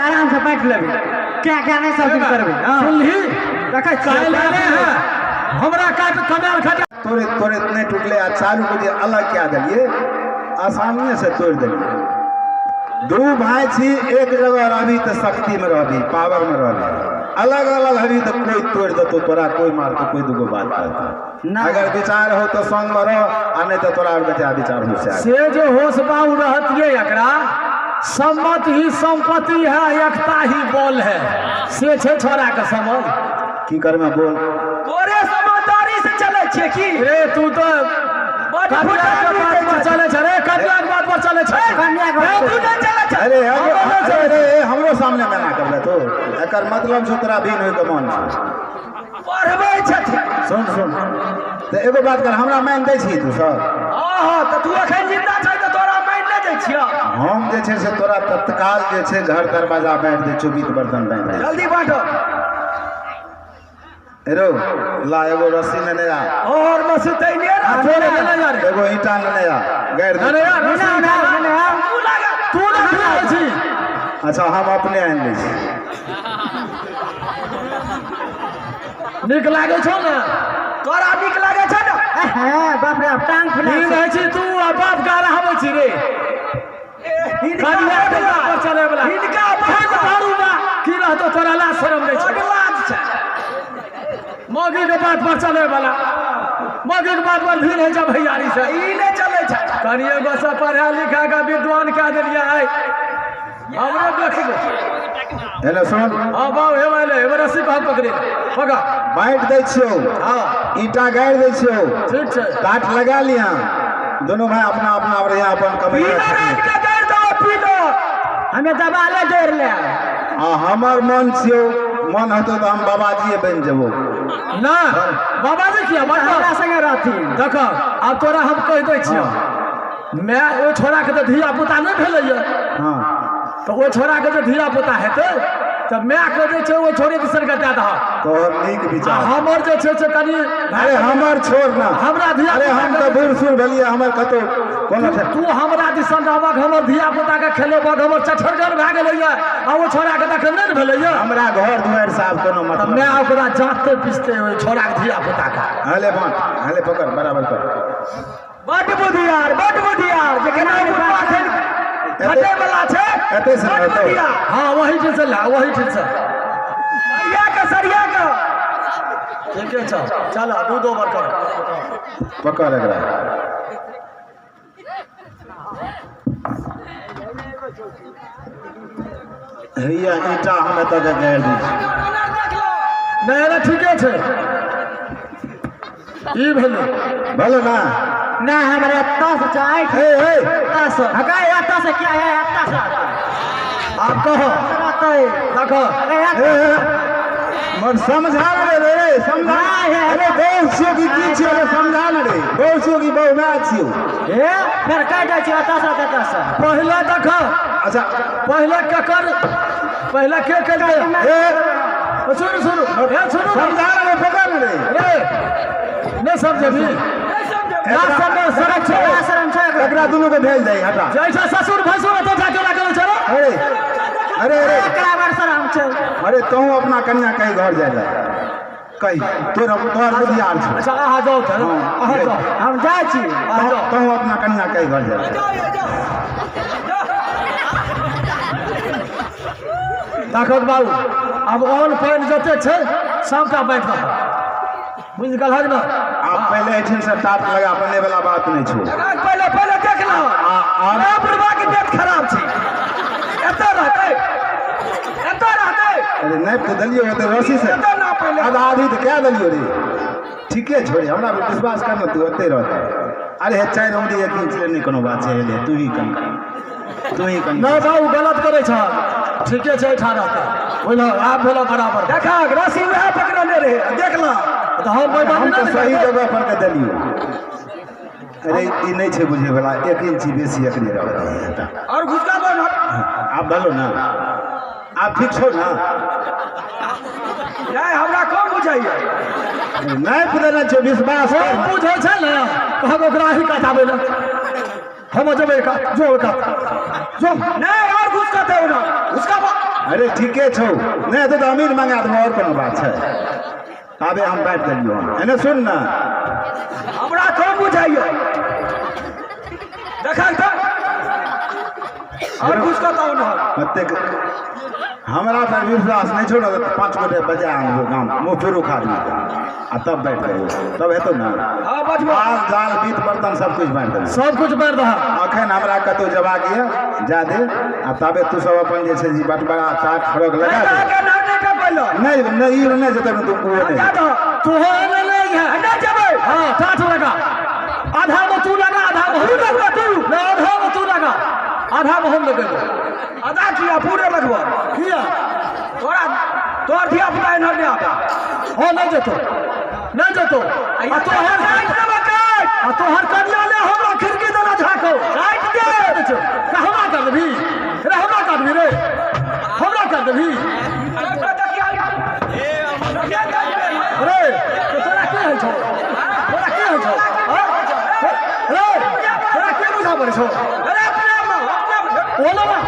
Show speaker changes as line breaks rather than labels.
आराम से बैठ लेबै, क्या क्या नहीं सब दिन करबै।
सुनली
देखै
काल्हि आने है हमरा काट कमाल खटा
तोरे तोरे नहि टूटले आ चारू को जे अलग कए देलियै, आसानिये से तोड़ि देलियै। दू भाई छी, एक जगह रहबी तऽ शक्ति में रहबी, पावर में रहबी। अलग अलग हबी तऽ कोई तोड़ि देतौ तोरा, कोई मारतौ, कोई दूगो बात कहतौ। अगर विचार हो तो संग में रह, आ नहीं तो तोरा और बचा विचार हो
से जो होश बाबू रहतिये एकरा सम्मत ही संपत्ति है, एकता ही बोल है, से छे छोरा के समझ।
की करमे बोल?
तोरे समझदारी से चले छे की?
रे तू तो कन्या के बात पर चले छे रे, कन्या के बात पर चले छे।
कन्या के बात
तू नहीं चले छे।
अरे अरे हमरो सामने मना करबे तो एकर मतलब छौ तोरा भीन होय के मन छौ।
पढ़बै छथि।
सुन सुन तऽ एगो बात कर, हमरा मान दै छी तू सब?
हां तऽ तू अखन जिंदा छै तऽ तोरा मान नहि दै छियौ।
हम जे छै से तोरा तत्काल जे छै घर दरवाजा बाँटि दै छियौ, बीत बर्तन बाँटि दै।
जल्दी बाँटो।
एरो ला एगो रस्सी लेने आ।
और मसुतै ने
तोरे लेने जा रे।
एगो ईंटा लेने आ, गाड़ि दे।
अरे यार रस्सी
लेने आ।
तू लगा,
तू ना फिरै छी।
अच्छा हम अपने आनि लै छी।
नीक लागै छौ ने?
तोरा नीक लागै छौ ने?
हां बाप रे, टांग फुला
नीक रहै छी तू आ बाप का रहबै छी रे।
हिनका
के बात पर चले वाला।
हिनका
बाप दारू बा की रहतो तोरा लाज शरम दै छै।
लाज छै।
मौगी के बात पर चले वाला, मौगी के बात पर भीड़ होइ छै भैयारी से।
ई नहि चलै छै।
कनिए गो से पढ़ा लिखा के विद्वान कए देलियै आइ। हमरो देखबै।
हेलो सुन।
हां बाबू हे वाले, हे रस्सी पर पकड़े पकड़।
बाँटि दै छियौ।
हां
ईंटा गाड़ि दै छियौ।
ठीक छै।
काठ लगा लिहा, दोनों भाई अपना अपना रहिया अपन कमैया।
पीलर गाड़ि दो पीलर।
हमे दबाले जोड़ ले।
आ हमर मन छियौ, मन होतौ तऽ हम बाबाजीए बनि जेबौ।
ना बाबाजी किया
हमरा संगे रहथिन।
देख आब तोरा हम कहि दै छियौ, मैं ओहि छोरा के तऽ धिया पुता नहि भेलैया।
हां
तऽ ओहि छोरा के जे धिया पुता हेतै तऽ my के जे छै ओहि छोरे दिसन के दए दहक।
तोहर नीक विचार।
हमर जे छै से कनि
अरे हमर छोड़ ना,
हमरा धिया।
अरे हम तऽ बूढ़ सूढ़ भेलियै, हमर कतौ कोनो
तू हमरा दिसन रहबक, हमर धिया पुता के खेलेबक, हमर चठरगर भए गेलैया आ ओ छोरा के तखन नहि ने भेलैया।
हमरा घर दुआरि साफ कोनो मतलब।
मैं ओकरा जाँतते पिसते ओहि छोरा के धिया पुता के।
हले बाँट, हले पकड़ बराबर कर।
बड बुधियार, बड बुधियार जे केना घटे वाला छै।
एते से
बड बुधियार।
हां वही ठीक से ला, वही ठीक से।
सरिया के, सरिया के।
ठीके छौ, चल दू दो बार कर।
पकड़ एकरा। हैया ईंटा हम एतऽ के गाड़ि दै छी।
नहि नहि ठीके छै। ई भेलै
भेलै ना?
ना हमरा एतऽ से चाही।
हे हे
एतऽ से हका, एतऽ से क्या है, एतऽ से
आब कहो। देखो
हे मर समझा ने रे, रे समझा। अरे बहु छियौ कि की छियौ, अरे समझा ने रे। बहु छियौ कि बहु my छियौ?
हे फेर कहि दै छियौ एतऽ से एतऽ से।
पहिले देखो।
अच्छा
पहिले केकर, पहिले के केलकै?
हे
सुनू सुनू, हे सुनू,
समझा ने रे, पकड़ ने रे।
रे नहि समझबी?
एकरा दुनू के भेज दे, हटा।
जैसा ससुर भैंसुर एतऽ जाके लागल छै।
अरे अरे अरे
एकरा बड़ शरम छै।
अरे तोहूँ अपना कन्या कहीं घर जाय ले कही, तोर तोहर बुधियार छौ।
अच्छा अहाँ जाउ तऽ, अहाँ जाउ।
हम जाइ छी।
तोहूँ अपना कन्या कहीं घर जाय ले।
देखत बाबू आब ऑन पानि जते छै सबटा बाँटि दहक, बुझि गेलहक ने?
आब पहिले एहिठाम से टाट लगा बने वाला बात नहि छौ।
पहिले पहिले देख लहो, बुढ़बा के पेट खराब छै। एतऽ रहतै, एतऽ रहतै।
अरे नापि तऽ देलियौ ओते रस्सी से आधा आधी तऽ कए देलियौ रे। ठीके छोड़े, हमरा पर विश्वास कर ने, तू ओते रहतै। अरे हे 4 उंगली 1 इंच ले, नहि कोनो बात छै, हे तू ही कम, तू ही कम।
नहि बाबू गलत करै छह, ठीके छै एहिठाम रहतै। बुझलहो आब भेलौ बराबर।
देखक रस्सी वएह पकड़ने रहै, देख लह।
तऽ हम
हम तऽ सही जगह पर के देलियौ। अरे ई नहि छै बुझै वाला, 1 इंची बेसी एकरे रहतै।
और घुसका बन।
आब भेलौ ना? आब ठीक छौ ना?
नहि हमरा कम बुझाइया।
नापि देने छियौ, विश्वास कर।
बुझै छै ने कहब ओकरा ही कात आबै लए, हम जेबै कात, जो कात जो।
नहि और घुसकतै ओना, घुसका।
अरे ठीके छौ, नहि हेतौ तऽ अमीर मंगा देबौ, और कोनो बात छै? ताबे हम बाँटि देलियौ। एने सुन ने,
हमरा कम बुझाइयो, देखा तऽ और कुछ कहता न।
कतेक हमरा पर विश्वास नहि छौ ने, तऽ 5 गोटे बजा आनबो गाम, मुँह फेर उखाड़बी आ तब बाँटि देबो, तब हेतौ ने?
हाँ, बजबो।
माल जाल बीत बर्तन सब कुछ बाँटि देबो,
सब कुछ बाँटि दहक।
अखन हमरा कतहु जेबाक यऽ, जा दे, आ ताबे तू सब अपन जे छै जी बटबरा टाट फरक लगा दे। नहीं नहीं, ई नहीं जेतै, तू ओ नहीं।
तू हो एने नहीं है,
नहीं जेबै।
हाँ, टाट लगा, आधा में तू लगा, आधा में
तू लगबा, तू
नहीं, आधा में तू लगा, आधा में हम लगेबो।
आधा किया, पूरे लगबो।
किया?
तोरा तोर धिया पुता एनहर नहि आता।
हाँ, नहीं जेतो, नहीं जेतो। आ तोहर
काटि देबो, काटि।
आ तोहर कनिया ले हमरा खिड़की देना झाको,
काटि दे।
हमरा कर देबी रे, हमरा कर देबी रे, हमरा कर देबी रे। तोरा की होइ छौ? तोरा की होइ छौ रे? तोरा की बुझा पड़ै छौ?
अरे अपने
ओला।